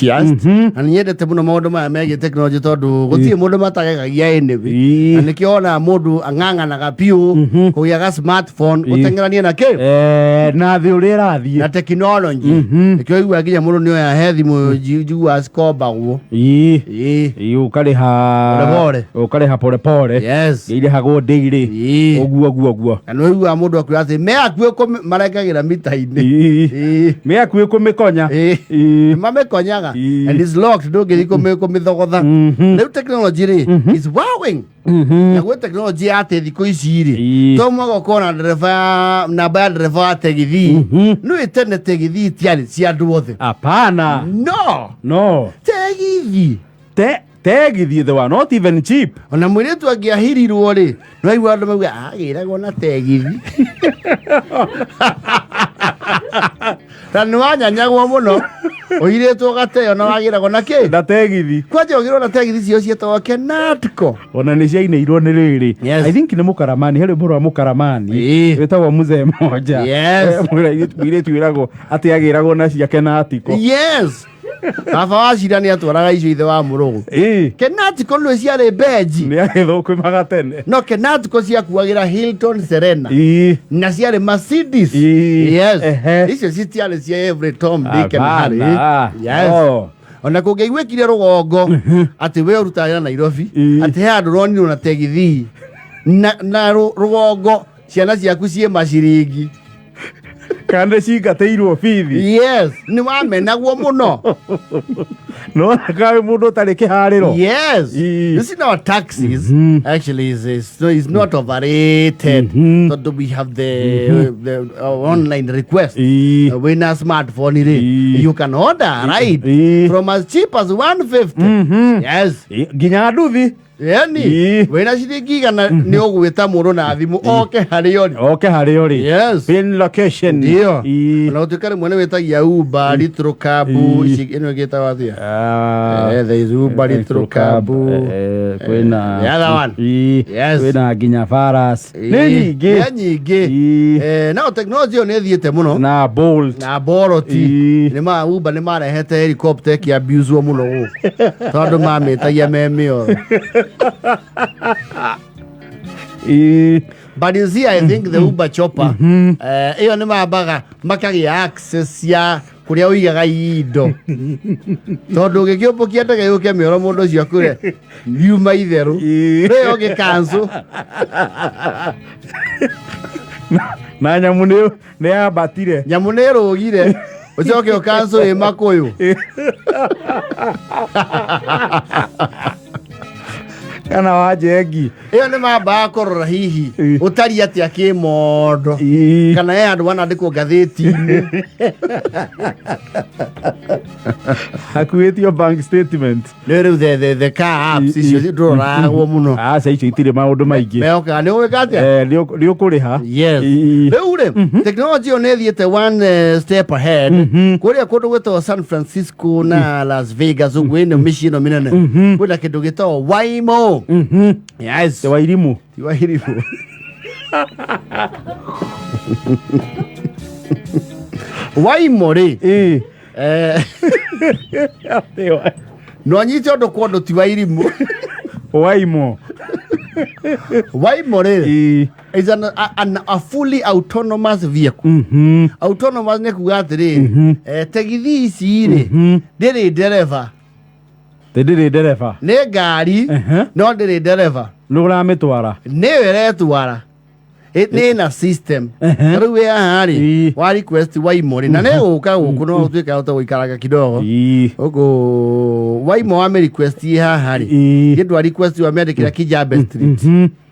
Enthusiast na nĩ nyendete mũno maũndũ maya megiĩ technology tondũ gũtirĩ mũndũ matagegagia anyway. Na nĩkĩo wonaga mũndũ ang'ang'anaga biũ kũgĩa ga smartphone gũteng'erania na kĩ Eh, na thĩ ũrĩa ĩrathiĩ na technology. Nĩkĩo iguaga nginya mũndũ nĩoya he thimũ njiguaga cikombagwo. Ĩĩ. Ĩĩ, ũkarĩha Pole pole. Ũkarĩha pole pole. Irĩhagwo daily. Ũguo ũguo ũguo. Na nĩ ũiguaga mũndũ akiuga atĩ me hakuhĩ marekagĩra mita-inĩ. Me hakuhĩ kũmĩkonya. Mamĩkonyaga. And it's locked, ndũngĩthiĩ kũmĩthogotha. Rĩu technology rĩ is wowing. Na gwĩ technology ya atĩ thikũ ici rĩ to mwaka ũkorwo na ndereba namba ya ndereba wa tegithi. Nĩ tene tegithi itiarĩ cia andũ othe. Hapana. No. No. Tegithi. Tegithi they were not even cheap. Ona mũirĩtu angĩahirirwo rĩ, no aigua andũ mauga agĩragwo na tegithi. Na nĩ wanyanyagwo mũno ũirĩtwo gateo na wagĩragwo na kĩ? Na tegithi. Kwanja ũgĩrwo na tegithi cio ciĩtagwo Kenatco. Ona nĩ ciainĩirwo nĩ rĩrĩ. I think nĩ mũkaramani, harĩ ũhoro wa mũkaramani. Wĩtagwo mzee moja. Mũirĩtu wĩragwo atĩ agĩragwo na cia Kenatco. Yes. Baba wa cira nĩ atwaraga icio ithe wa mũrũgũ. Kenatco nĩ ciarĩ benji. Nĩ agĩthũkũmaga tene. No Kenatco ciakuagĩra Hilton Serena. Na ciarĩ Mercedes. Yes. Icio citiarĩ cia every Tom, Dick and Harry. Hapana. Yes. Oh. Ona kũngĩaiguĩkire rũgongo atĩ we ũrutaga wĩra Nairobi atĩ he handũ ũronirwo na tegithi na rũgongo ciana ciaku ciĩ maciringi. Kana nĩ cingatĩirwo bithi. Yes, nĩ wamenagwo mũno. No kaĩ mũndũ ũtarĩ kĩharĩro. Yes. You see now taxis actually is not overrated. Tondũ we have the online request. Wĩna smartphone rĩ, you can order right from as cheap as 150. Yes. Nginya nduthi. Yani wĩna ciringi 100 nĩ ũgwĩta mũndũ na thimũ oke harĩa ũrĩ. Oke harĩa ũrĩ. Yes. Pin location. Ndio. Ona gũtuĩka rĩmwe nĩ wĩtagia Uber, Little Cab, ici ĩno ĩgĩtagwo atĩa? There is Uber, Little Cab. Kwĩna The other one. Yes. Kwĩna nginya Faras. Nĩ nyingĩ. Nĩ nyingĩ. No technology ĩyo nĩ ĩthiĩte mũno. Na Bolt. Na Bolt. Nĩ ma Uber nĩ marehete helicopter ĩkĩabuswo mũno gũkũ. Tondũ mamĩtagia me mĩoro. But you see, I think the Uber chopper, ĩyo nĩ mambaga makagĩa access ya kũrĩa ũigaga indo. Tondũ ũgĩkĩũmbũkia ndege yũke mĩoro mũndũ ũcio akwĩre riuma itherũ. Rĩo ũgĩcancel. Na nyamũ nĩ yambatire. Nyamũ nĩ ĩrũgire. Ũcoke ũcancel ĩ makũyũ. Kana wa njengi. Ĩyo nĩ mambaga kũrora hihi ũtariĩ atĩa kĩmondo. Kana he handũ wanandĩkwo ngathĩti-inĩ. Hakuhĩtio bank statement. Nĩ rĩu the car apps icio ndũroragwo mũno. Aca icio itirĩ maũndũ maingĩ. Mehokaga nĩ ũgwĩka atĩa? Nĩ ũkũrĩha. Yes. Rĩu rĩ, technology ĩyo nĩ ĩthiĩte one step ahead. Kũrĩa kũndũ gwĩtagwo San Francisco na Las Vegas ũguo ĩno mĩciĩ ĩno mĩnene. Kwĩna kĩndũ gĩtagwo Waymo. Yes. Ti Wairimũ. Ti Wairimũ. Waymo rĩ. No nyite ũndũ kwa ũndũ ti Wairimũ. Waymo. Waymo rĩ is a fully autonomous vehicle. Autonomous nĩ kuga atĩrĩrĩ, tegithi ici rĩ ndĩrĩ ndereba. Ndĩrĩ ndereba. Nĩ ngari no ndĩrĩ ndereba. Nĩ ũramĩtwara. Nĩyo ĩretwara. Nĩ ĩna system. Ta rĩu wĩ haha rĩ, wa request Waymo rĩ, na nĩ gũka gũkũ no ũtuĩke ahota gũikaranga kidogo. Gũkũ Waymo wa request ĩ haha rĩ, kĩndũ wa request wa mĩandĩkĩra Kijabe Street.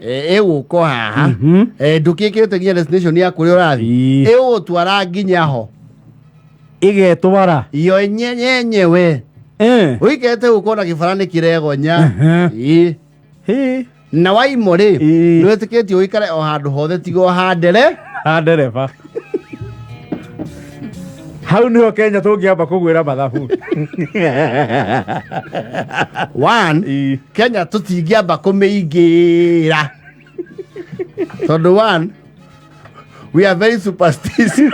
Ĩgũka o haha. Ndũkĩkĩrĩte nginya destination ya kũrĩa ũrathiĩ. Ĩgũgũtwara nginya ho. Ĩgetwara. Iyo yenyewe. Ũikarĩte gũkũ ona kĩbara nĩ kĩregonya. Na Waymo rĩ, nĩ wĩtĩkĩtio ũikare o handũ hothe tiga o ha ndere. Ha ndereba. Hau niho Kenya tũngĩamba kũgwĩra mathabu. One, Kenya tũtingĩamba kũmĩingĩra. Tondũ one, we are very superstitious.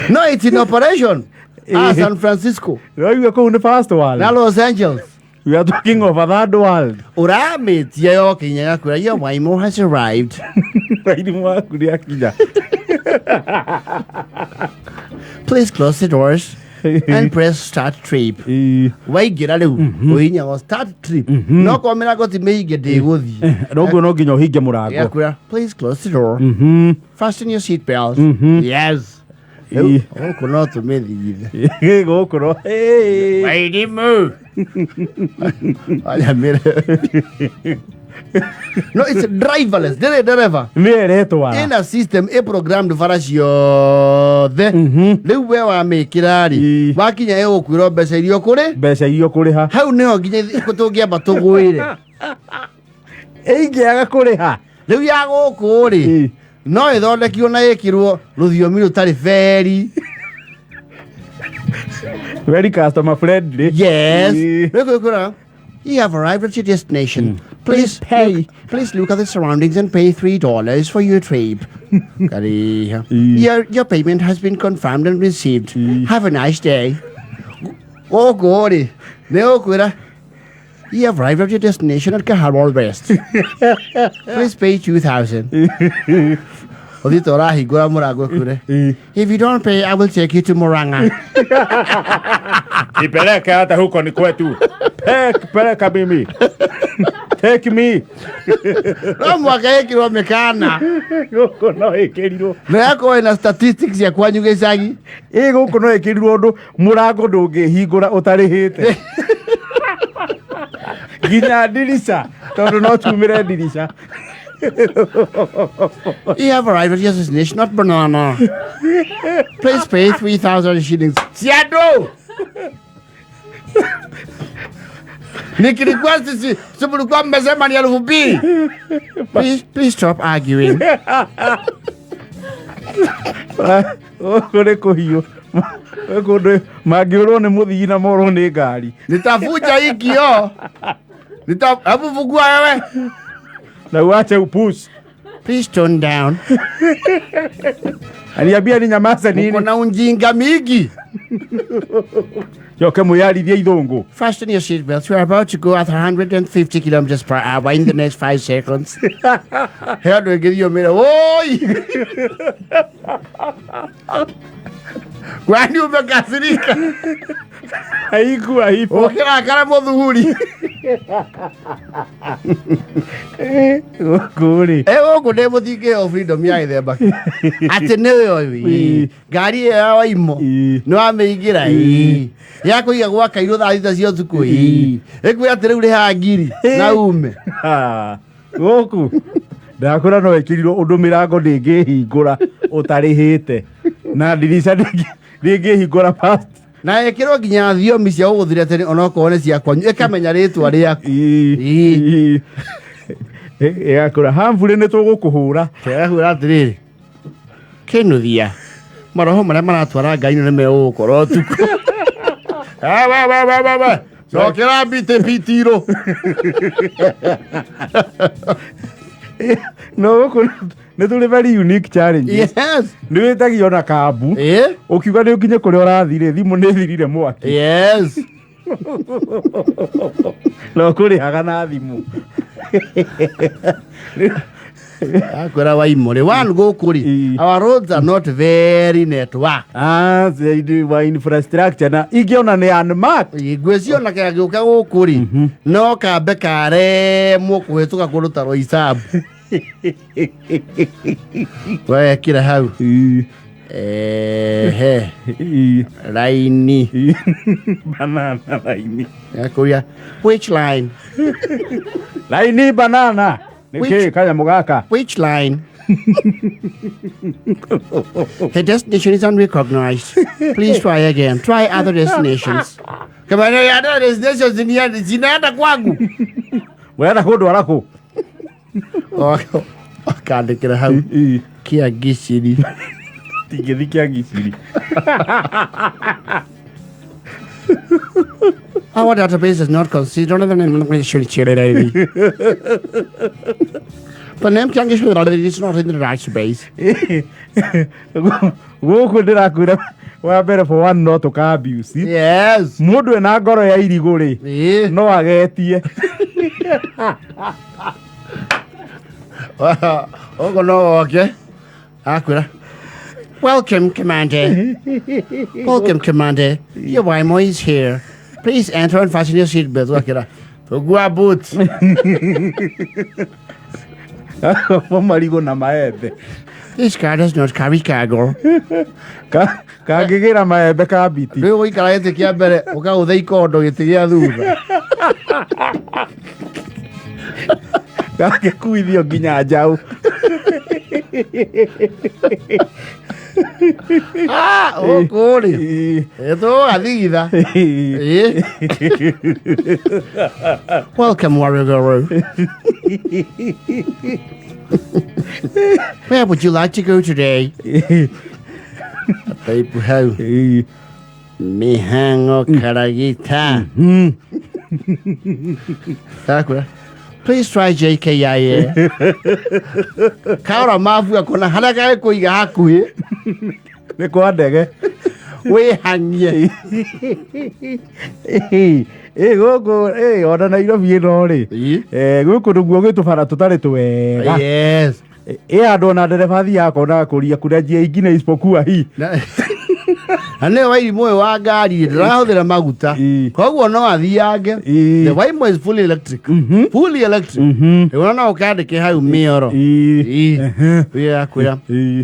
No, it's in operation. Ah, San Francisco. Ũraigua kũu nĩ first world. Na Los Angeles. We are talking of a third world. Ũramĩtia yokinya gakwĩra your Waimo has arrived. Wairimũ waku nĩ akinya. Please close the doors and press start trip. Ĩĩ. Waingĩra rĩu ũhihinyaga start trip. No korwo mĩrango ti mĩhinge ndĩgũthiĩ. Noguo no nginya ũhinge mũrango. Gakwĩra please close the door. Fasten your seat belt. Yes. Rĩu Ĩĩ. gũkũ no tũmĩthigithe. Gũkũ no. Ĩĩ. Wairimu. Wanyamĩre. No, it's driverless. Ndĩrĩ ndereba. Nĩ ĩretwara. Ĩna system ĩ programmed bara ciothe. Rĩu we wamĩkĩra rĩ, Ĩĩ. wakinya ĩgũkwĩra mbeca iria ũkũrĩ. Mbeca iria ũkũrĩha. Hau nĩho nginya tũngĩamba tũgwĩre. Ĩingĩaga kũrĩha. Rĩu ya gũkũ rĩ, Ĩĩ. no ĩthondekirwo na ĩkĩrwo rũthiomi rũtarĩ beri. Very customer friendly. Yes. Ĩĩ. Look, look, look. You have arrived at your destination. Please pay. Please look at the surroundings and pay $3 for your trip. Kariha. Mm. Your payment has been confirmed and received. Have a nice day. Oh, God. Nĩ ũkwĩra, You have arrived at your destination at Kaharwa West. Please pay 2,000. Ũthiĩte ũrahingũra mũrango ũkwĩre, Ĩĩ. If you don't pay, I will take you to Murang'a. Nipeleke hata huko ni kwetu. Peleka mimi. Take me. No mwaka ĩkĩrwo mĩkana. Gũkũ no ĩkĩrirwo. Na yakorwo ĩna statistics ya kwanyu gĩcagi. Ĩ gũkũ no ĩkĩrirwo ũndũ mũrango ndũngĩhingũra ũtarĩhĩte. Nginya ndirica tondũ no tumĩre ndirica. You have arrived at your destination, not banana. Please pay 3,000 shillings. Siado! Nikirequest si si mlikuwa mmesema ni 2,000. Please stop arguing. Gũkũ nĩ kũhiũ. Kũndũ mangĩũrwo nĩ mũthii na morwo nĩ ngari. Nitavuja hii kioo. Hebu fungua wewe. Na uache upush. Please tone down. Aniambia ni nyamaze Uko nini? na ujinga mingi. Joke muyarithie ithũngũ. Fasten your seatbelts. We are about to go at 150 kilometers per hour in the next 5 seconds. He andũ ĩngĩthiĩ ũmĩre, "Woi!" Kwani umekasirika? Haikuwa hivyo. Ũkĩrakara mũthuri. Gũkũ rĩ. Ĩ gũkũ ndĩ mũthingĩ freedom ya gĩthemba. Atĩ nĩwe ũyũ. Ĩĩ. Ngari ĩyo ya Waimo. Ĩĩ. Nĩ wamĩingĩra. Ĩĩ. Ya kũiga gwa kairũ thaa thita cia ũtukũ. Ĩkwĩra atĩ rĩu rĩha ngiri na ume. Ha, gũkũ ndakwĩra no ĩkĩrirwo ũndũ mĩrango ndĩngĩhingũra ũtarĩhĩte na ndirica ndĩngĩhingũra fast. Na ĩkĩrwo nginya thiomi cia gũgũthira tene onokorwo nĩ cia kwanyu ĩkamenya rĩtwa rĩaku. Ĩĩ. Ĩgakũra Humphrey nĩ tũgũkũhũra. Ĩgakũra atĩrĩrĩ, kĩnuthia maroho marĩa maratwara ngai nĩ megũgũkora ũtukũ. We, we, we, we. Cokera mbite pitirũ. No gũkũ nĩ tũrĩ very unique challenges. Yes. Nĩ wĩtagio na kambu. Ĩĩ. Ũkiuga nĩ ũkinye kũrĩa ũrathiĩ rĩ, thimũ nĩ ĩthirire mwaki. Yes. Na ũkũrĩhaga na thimũ. Akwĩra Waimo rĩ, one gũkũ rĩ, Ĩĩ. our roads are not very network. Ah, zaidi wa infrastructure na ingĩona nĩ unmarked. Ngwĩciria ona kagĩũka gũkũ rĩ, no kambe karemwo kũhĩtũka kũndũ ta Roysambu. Wekĩra hau. Ĩĩ. Ehe. Ĩĩ. Raini. Ĩĩ. Banana raini. Yakũria, which line? Raini banana. Nĩ kĩ kanyamũ gaka? Which line? The destination is unrecognized. Please try again. Try other destinations. Kama ni other destinations zinaenda kwangu. Wenda kũndwara kũ? Akandĩkĩra hau. Ĩĩ. Kia Giciri. Tingĩthi kĩa Giciri. Our database does not consider the name The name Kiangishiri is not in the database. Gũkũ ndĩrakwĩra wa mbere, for one, no tũka abuse. Mũndũ ena ngoro ya irigũ rĩ, no agetie. Ũguo no woke akwĩra, "Welcome, Commander. Welcome, Commander. Your Waymo is here. Please enter and fasten your seatbelt." Wakĩra tũgua boot. Marigũ na maembe. This car does not carry cargo. Kangĩgĩra maembe ka biti. Rĩu gũikara gĩtĩ kĩa mbere, ũkagũtha ikondo gĩtĩ gĩa thutha. Gangĩkuithio nginya njaũ. Ah, gũkũ rĩ, tũgathigitha. Ĩĩ. Welcome, Warrior. Where would you like to go today? Babe, hau. Mihango Karagita. Takwĩra, "Please try JKIA." Kaora mabu akona harĩa gagĩkũiga hakuhĩ. Nĩ kwa ndege. Wĩhang'ie. Ĩ gũkũ ĩ ona Nairobi ĩno rĩ, gũkũ nĩguo gwĩ tũbara tũtarĩ twega. Ĩ andũ ona ndereba athiaga akona akũria kuna njia ingine isipokuwa hii. Na nĩwe wairimũ ũyũ wa ngari ndĩrahũthĩra maguta. Koguo no athiange. The Waymo is fully electric. Fully electric. Rĩu no ũkandĩke hau mĩoro. Ĩĩ akwĩra,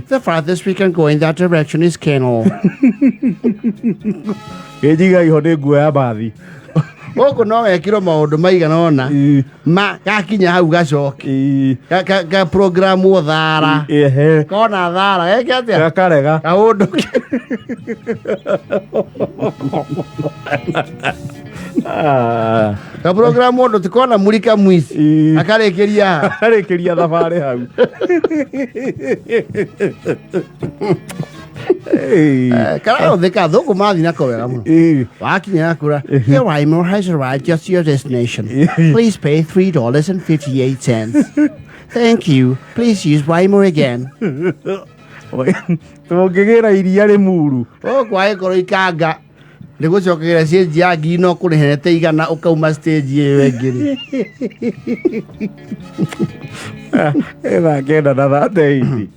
"The farthest we can go in that direction is Kenol." Kĩnjiga iho nĩ nguo ya bathi. Gũkũ no wekirwo maũndũ maigana ũna ma gakinya hau gacoke. Ka programwo thara. Kona thara geke atĩa? Gakarega. Kaũndũ. Ah. Ka programu ũndũ tikona murika mwici. Akarĩkĩria haha. Arĩkĩria thabarĩ hau. Karahũthĩka thũkũ mathi nako wega mũno. Wakinya yakura, "Your Waymo has arrived just to your destination. Please pay $3.58. Thank you. Please use Waymo again." Tũngĩgĩra iria rĩmuru. Gũkũ agĩkorwo ikanga nĩ gũcokagĩra ciĩnji ya ngiri no kũrĩhete 100 ũkauma stage ĩyo ĩngĩ rĩ. 938.